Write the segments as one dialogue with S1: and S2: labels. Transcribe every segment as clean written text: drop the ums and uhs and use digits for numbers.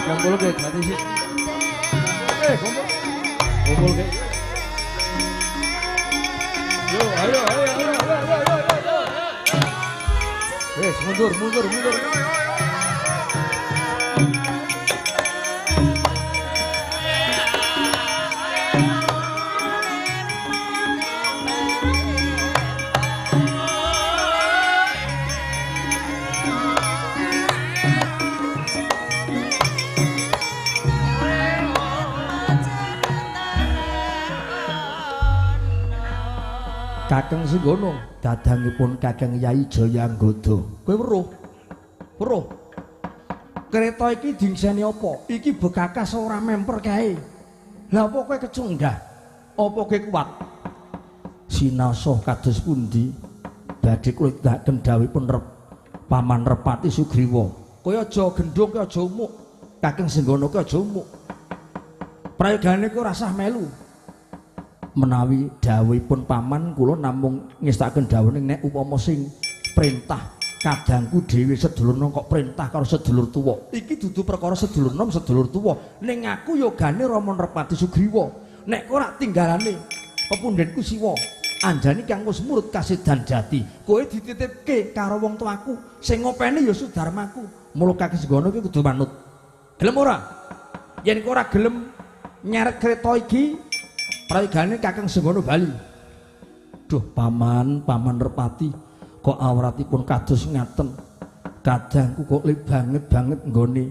S1: Kumpul ke gratis sih. Kumpul. Kumpul ke. Yo, ayo, ayo, ayo, ayo, ayo, ayo. Wes, mundur, mundur, mundur. Kakang Senggono dadangipun Kakang Yai Jayanggoda. Kowe weruh? Weruh. Kereta iki dingseni apa? Iki bekakas ora memper kae. Lah apa kowe kecunggah? Apa kowe kuat? Sinasoh kados pundi? Badhe kula tindakaken dawuhipun Paman Repati Sugriwa. Kowe aja gendhong, kowe aja umuk. Kakang Senggono kowe aja umuk. Prayogane kowe ora sah melu. Menawi dawuhipun paman kula namung ngestakaken dawuh ning nek upama sing perintah kadangku dhewe sedulur nom kok perintah karo sedulur tuwa. Iki dudu perkara sedulur nom sedulur tuwa. Ning aku yogane Rama Nrepati Sugriwa. Nek ora tinggalane pepundhenku Siwa, Anjani kang wis murut kasedan jati. Kowe dititipke karo wong tuaku, sing ngopeni ya Sudarmaku. Mula Kakang Senggono iki kudu manut. Gelem ora? Yen kowe ora gelem nyeret kereta iki, prayogane Kakang Senggono bali. Duh paman, paman Repati kok awratipun kados ngaten. Kadangku kok le banget banget nggone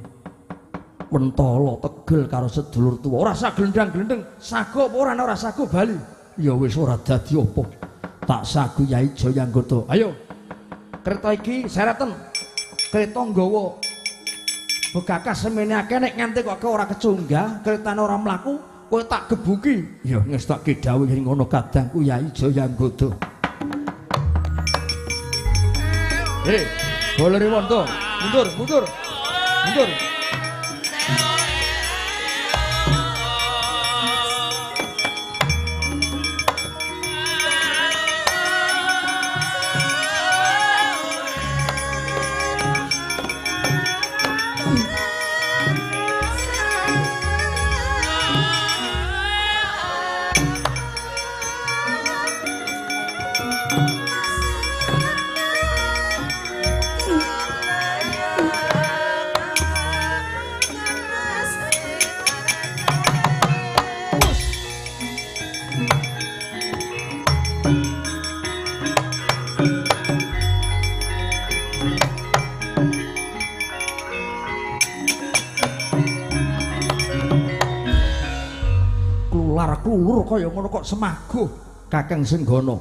S1: mentala tegel karo sedulur tuwa. Ora usah glendang-glendeng, sago apa ora ora sago bali. Ya wis ora dadi apa. Tak sagu Yai Jayanggoda. Ayo. Kereta iki sereten. Kereta nggawa bekakas semene akeh nek nganti kok ora kecunggah, keretane ora mlaku. Kowe tak gebuki. Ya ngestake dawuh yen ngono kadangku Yai Jayanggoda. Hei, boleh wonto. Mundur, mundur. Mundur. Klulur kaya ngono kok semaguh Kakang Senggono.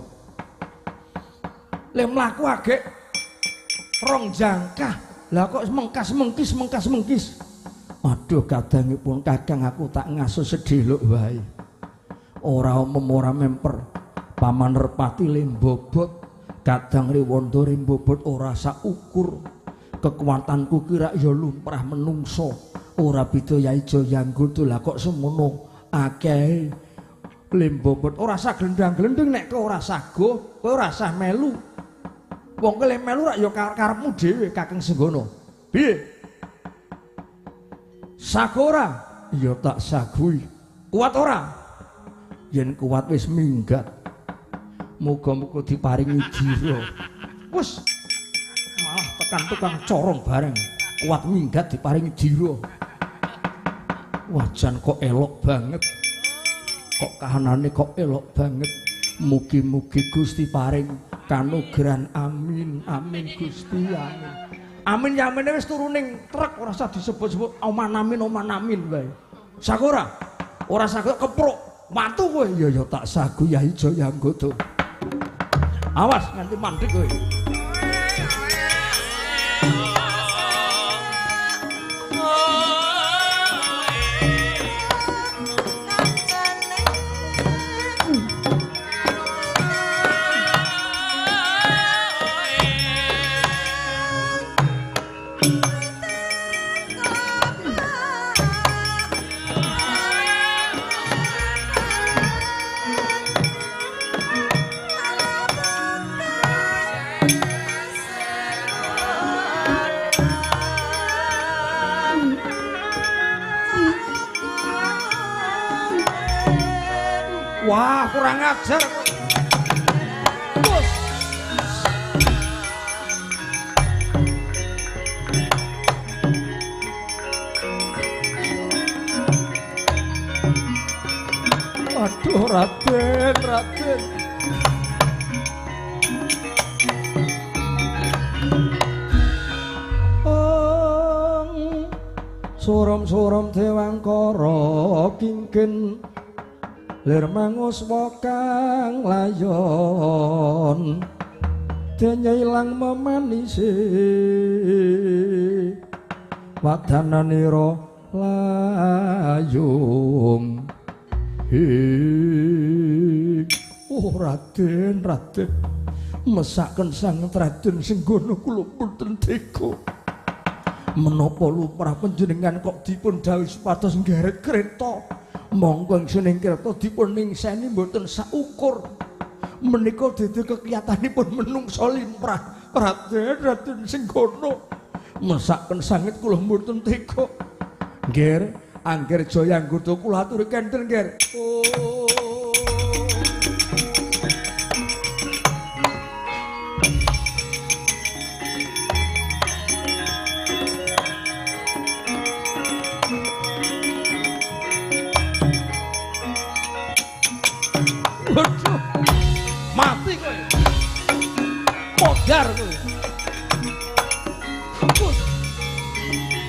S1: Le mlaku agek rong jangkah. Lah kok mengkas-mengkis mengkas-mengkis. Aduh kadangipun Kakang aku tak ngaso sedheluk wae. Ora omem ora memper. Paman Repati le mbobot, Kadang Rewanda mbobot ora saukur. Kekuatanku kira ya lumrah menungso. Ora beda Yai Jayanggoda lah kok semono akeh. Lembobot ora usah glendang-glending nek kowe ora sago, kowe ora usah melu. Wong kowe melu rak ya karepmu dhewe Kakang Senggono. Piye? Sago ora? Ya tak sagui. Kuat ora? Yen kuat wis minggat. Muga-muga diparingi jira. Wis malah tekan tukang corong bareng. Kuat minggat diparingi jira. Wajan kok elok banget. Kok kahanane kok elok banget. Mugi-mugi Gusti paring kanugrahan. Amin amin Gusti amin. Amin ya amine wis turu ning truk ora usah disebut-sebut oman amin oman amin wae. Sago ora? Ora sago kepruk watu kowe. Ya ya tak sagu Yai Jayanggoda. Awas nganti mandek kowe. Wah, kurang ajar. Bos. Aduh, Raden, Raden. Surum-surum dewangkara kingkin lir manguswa kang layon dene ilang memanise wadananira layung. Oh Raden, Raden, mesaken sanget Raden Senggono kula mboten tega. Menapa lumrah panjenengan kok dipun dawuhi supados nggeret kereta? Monggo ing kereta dipun ningseni mboten saukur. Menika dadi kekiyatanipun menungsa limrah. Raden, Raden Senggono, mesaken sanget kula mboten tega. Nggih, Angger Jayanggoda kula aturi kenten, Ngger. Oh. Waduh. Mati kowe. Modar kowe. Bus.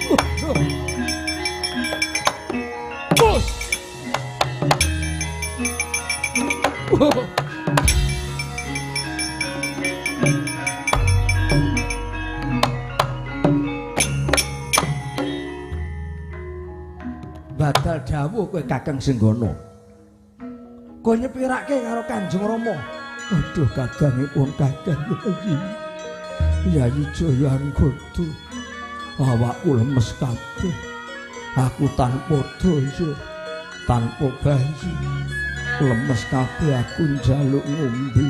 S1: Waduh. Bus. Badal dawuh kowe Kakang Senggono. Kowe nyepirake karo Kanjeng Rama. Aduh, kadangipun Kakang Yayi. Yayi Jayanggoda. Awakku lemes kabeh. Aku tanpa daya, tanpa bayi. Lemes kabeh aku njaluk ngombe.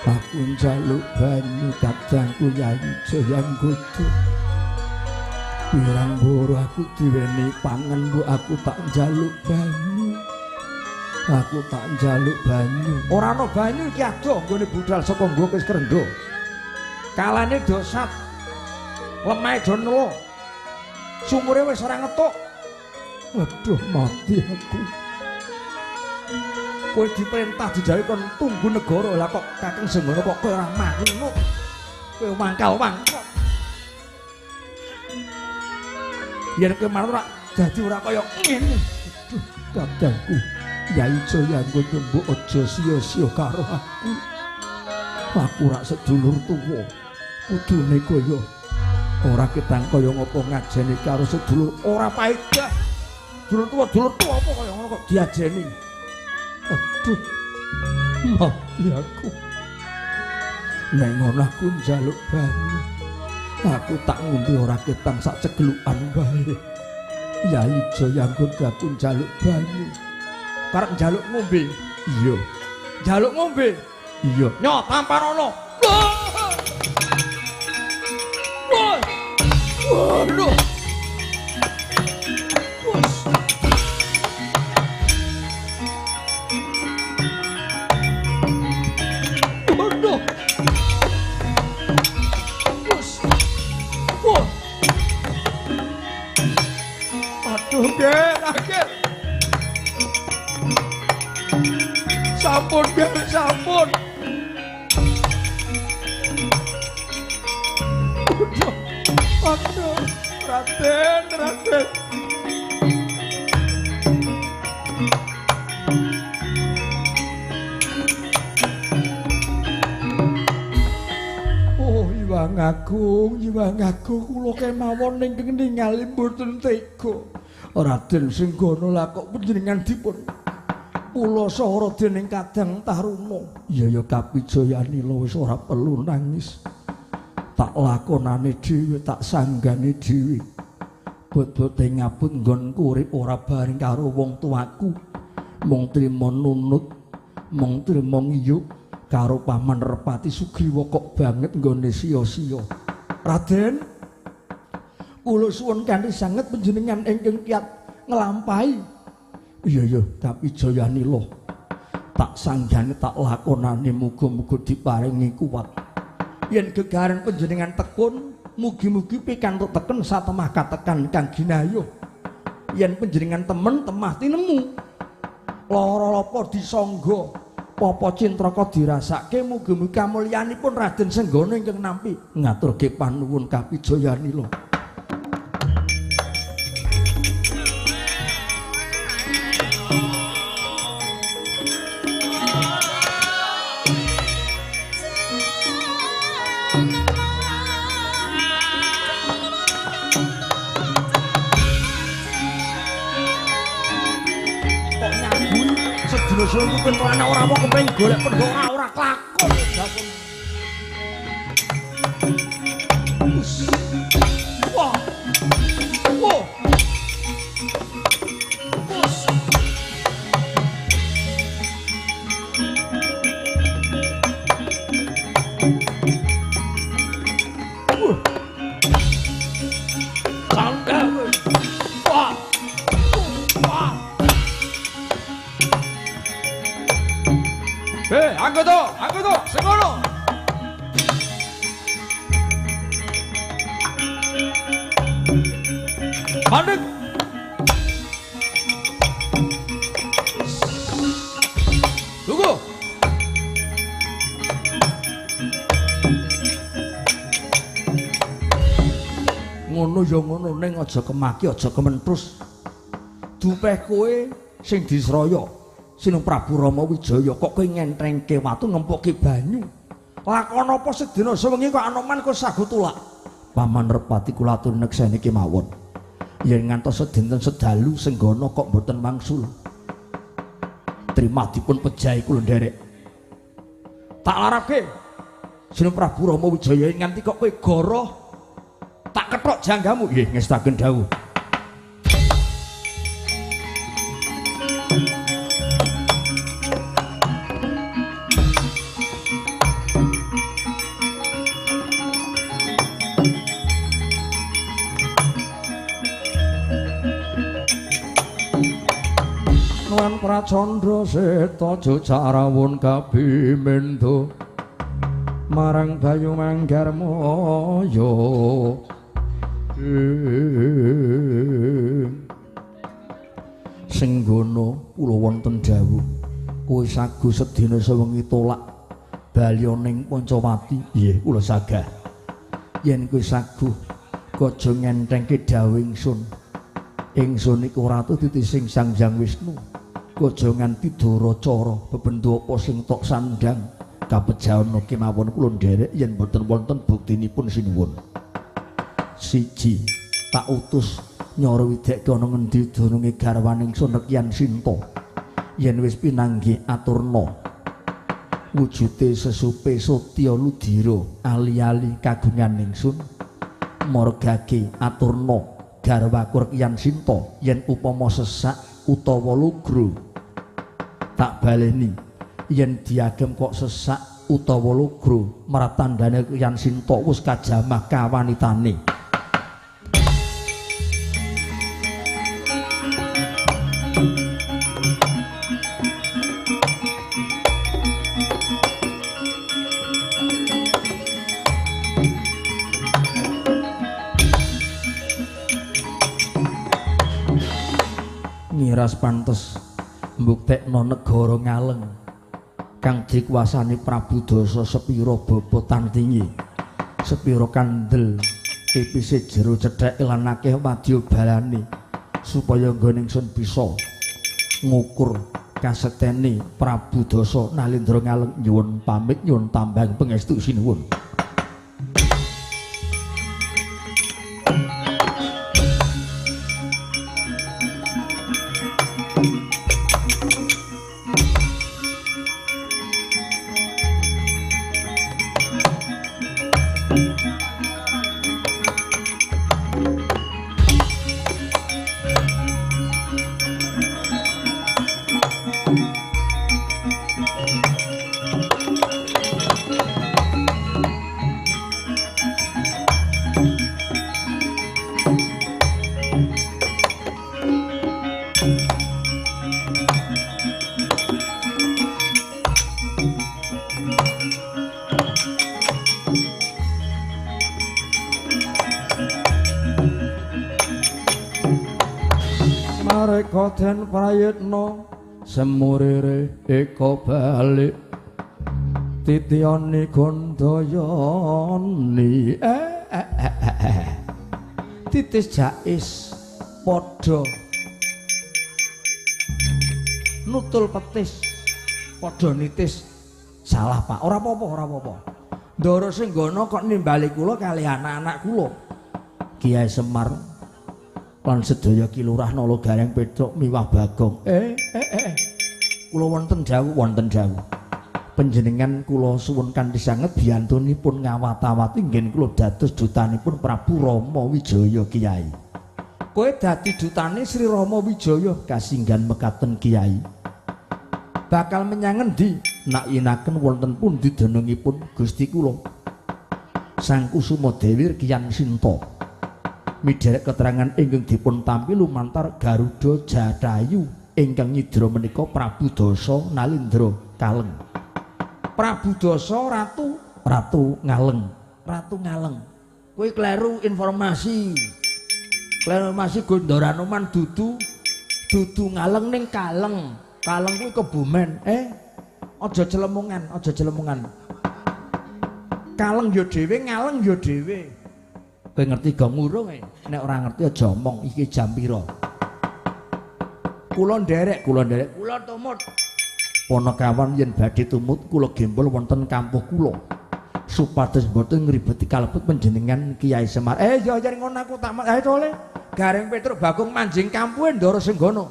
S1: Aku njaluk banyu kadangku Yayi Jayanggoda. Pirang boro aku diweni pangan mbok aku tak njaluk banyu. Aku tak njaluk banyu. Ora ana banyu iki adoh nggone budal saka nggo wis krendo. Kalane dosat. Lemahe do nelo. Sumure wis ora ngetuk. Waduh, mati aku. Kowe diperintah dijawi kon tunggu negara, lah kok Kakang Senggono kok kowe ora manut. Kowe mangkal-mangkal. Yen kowe manut ora dadi ora kaya ngene. Aduh, kadangku Yai Jayanggoda mbok aja sia-sia karo aku. Aku rak sedulur tuwa. Kudune kaya ora ketang kaya ngopo ngajeni karo sedulur ora paedah. Dulur tuwa apa kaya ngono kok diajeni. Aduh, mati aku. Nek ngono aku njaluk banyu. Aku tak ngombe ora ketang sak cegelukan wae. Yai Jayanggoda aku njaluk banyu. Karep njaluk ngombe. Iya. Njaluk ngombe. Iya. Nyo tamparono. Waduh. Wes. Waduh. Wes. Wah. Aduh, Ger, akhir. Sampun, Ger, sampun. Aduh, aduh, Raden, Raden. Oh, Iwang Agung, Iwang Agung, kula kemawon ingkang ningali mboten tega. Raden Senggono lah kok panjenengan dipun kula saha dening Kadang Taruna. Iya ya Kapijayanila wis ora perlu nangis. Tak lakonane dhewe, tak sanggane dhewe. Bot-bote ngaput nggonku urip ora bareng karo wong tuaku. Mung trima nunut, mung trima ngiyuk karo Paman Repati Sugriwa kok banget nggone sia-sia. Raden, kula suwun kanthi sanget panjenengan ingkang kiat nglampahi. Iya ya, Kapijayanila. Tak sanggane tak lakonane muga-muga diparingi kuat. Yen gegaran panjenengan tekun, mugi-mugi pikantuk teken satemah katekan kang ginayuh. Yen panjenengan temen temah tinemu. Lara lapa disangga, papa cintraka dirasake mugi-mugi kamulyanipun Raden Senggana ingkang nampi. Ngaturke panuwun kapijayanila. Sedina pentolane ora apa kepengin golek pendhok ora klakon. Wah. Wah. Wah. Wah. Anggoto, anggoto, sengono. Mandek. Tunggu. Ngono ya ngono ning aja kemaki, aja kementrus. Dupeh kowe sing disraya. Sinung Prabu Rama Wijaya kok kowe ngentrengke watu ngempukke banyu. Lakon apa sedina sewengi kok Anoman kok sagu tulak. Paman Repati kula atur nekseni kemawon. Yen ngantos sedinten sedalu Senggana kok mboten wangsul. Trimah dipun pejahi kula nderek. Tak larapke. Sinung Prabu Rama Wijaya nganti kok kowe goroh tak kethok janggamu. Nggih ngestaken dawuh. Pracandra seta jocarawun kabimendo marang Bayu Manggarmaya. Senggana kula wonten dawuh kowe sagu sedina sewengi tolak bali ning Pancawati. Nggih kula sagah. Yen kowe sagu aja ngenthengke dawuh ingsun. Ingsun iku ratu titising Sang Hyang Wisnu. Aja nganti duracara bebendu apa sing tok sandhang kapejana kemawon kula nderek yen boten wonten buktinipun sinuwun. Siji tak utus nyara widekke ana ngendi dununge garwane ingsun Rekyan Sinta. Yen wis pinanggih aturna wujude sesupe Satya Ludira ali-ali kagungan ingsun margake aturna garwaku Rekyan Sinta yen upama sesak utawa lugro tak baleni yen diagem kok sesak utawa logro maratandane Rekyan Sinta wis kajamah kawanitane. Miras pantes mbuktekno negara Ngaleng kang dikuasani Prabu Dasa sepira baba tantinge, sepira kandel pipise jero cethek lan akeh wadya balane supaya nggone ingsun bisa ngukur kasetene Prabu Dasa Nalendra Ngaleng. Nyuwun pamit nyuwun tambang pangestu sinuwun. Mereka den prayitna semurire eka balik titiyani gondayani titis jais padha nutul petis padha nitis. Salah Pak, ora apa-apa, ora apa-apa. Ndara Senggana kok nimbali kula kalih anak-anak kula. Kiai Semar lan sedaya Ki Lurah Nala Gareng Petruk miwah Bagong. Kula wonten dawuh, wonten dawuh. Panjenengan kula suwun kanthi sanget biyantunipun ngawat-awati ngen kula dados dutanipun Prabu Rama Wijaya Kiai. Kowe dadi dutane Sri Rama Wijaya kasinggan mekaten Kiai. Bakal menyang ngendi? Nak yenaken wonten pundi danengipun Gusti kula? Sang Kusuma Dewi Kian Sinta. Midherek keterangan ingkang dipun tampi lumantar Garuda Jatayu ingkang nyidra menika Prabu Dasa Nalindra Kaleng. Prabu Dasa Ratu Ratu Ngaleng. Ratu Ngaleng. Kowe kleru informasi. Kleru informasi Gondoranoman dudu dudu Ngaleng ning Kaleng. Kaleng kuwi Kebumen. Aja celemungan, aja celemungan. Kaleng ya dhewe, Ngaleng ya dhewe. Kowe ngerti gong urung e? Nek ora ngerti aja omong iki jam pira. Kula nderek, kula nderek, kula tumut. Panakawan yen badhe tumut kula gembol wonten kampuh kula. Supados mboten ngribeti kalebet panjenengan Kiai Semar. Ya yen ngono aku tak tole. Gareng Petruk Bagong manjing kampuhe Ndara Senggana.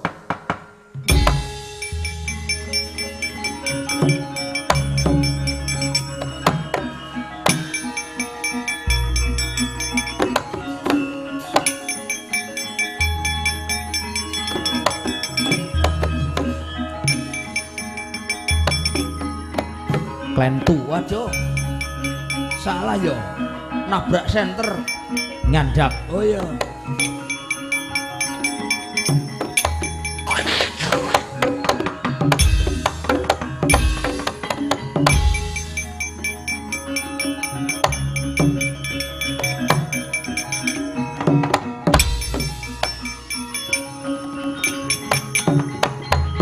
S1: Klentu, aduh, salah yo, nabrak senter, ngandap, oh iya.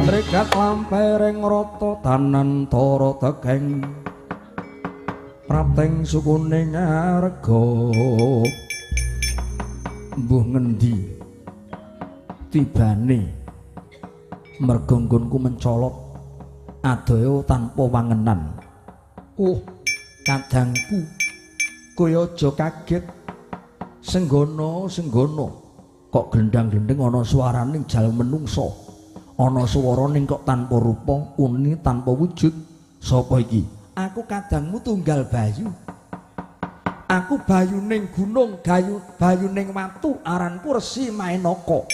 S2: Tregat lampereng rata tanantara tekeng prapteng sukune ngarga
S1: mbuh ngendi tibane merga nggonku mencolot adoyo tanpa wangenan. Kadangku kowe aja kaget. Senggana Senggana kok glendang-glending ana suarane jalma menungsa. Ana swara ning kok tanpa rupa, uni tanpa wujud. Sapa iki? Aku kadangmu tunggal Bayu. Aku bayu ning gunung, bayu ning watu, aranku Resi Maenaka.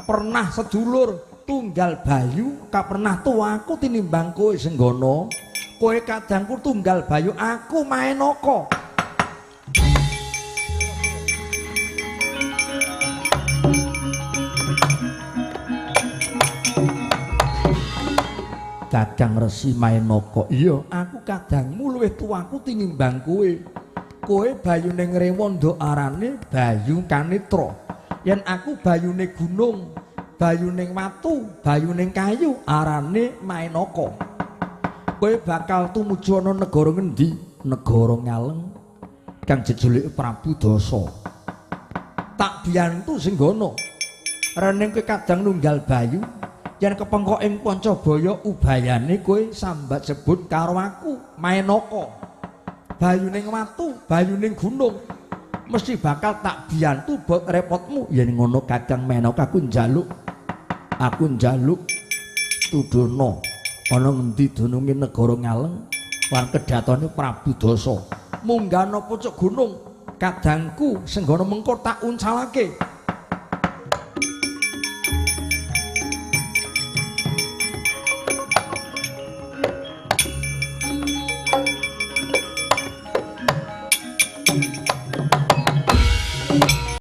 S1: Pernah sedulur tunggal Bayu, ka pernah tuaku tinimbang kowe Senggana. Kowe kadangku tunggal Bayu, aku Maenaka. Kadang Resi Maenaka, iya aku kadangmu luwih tuaku tinimbang kowe. Kowe bayune Ngrewanda arane Bayu Kanetra. Yen aku bayune gunung, bayune watu, bayune kayu arane Maenaka. Kowe bakal tumuju ana negara ngendi? Negara Ngaleng kang jejulike Prabu Dasa. Tak biyantu Senggana. Rening kowe kadang nunggal Bayu. Yen kepengkok ing Pancabaya ubayane kowe sambat sebut karo aku Maenaka. Bayuning watu, bayuning gunung mesti bakal tak biyantu bot repotmu. Yen ngono Kadang Maenaka aku njaluk. Aku njaluk tudono ana ngendi dununge negara Ngaleng lan kedatone Prabu Dasa. Munggah ana pucuk gunung kadangku Senggana mengko tak uncalake.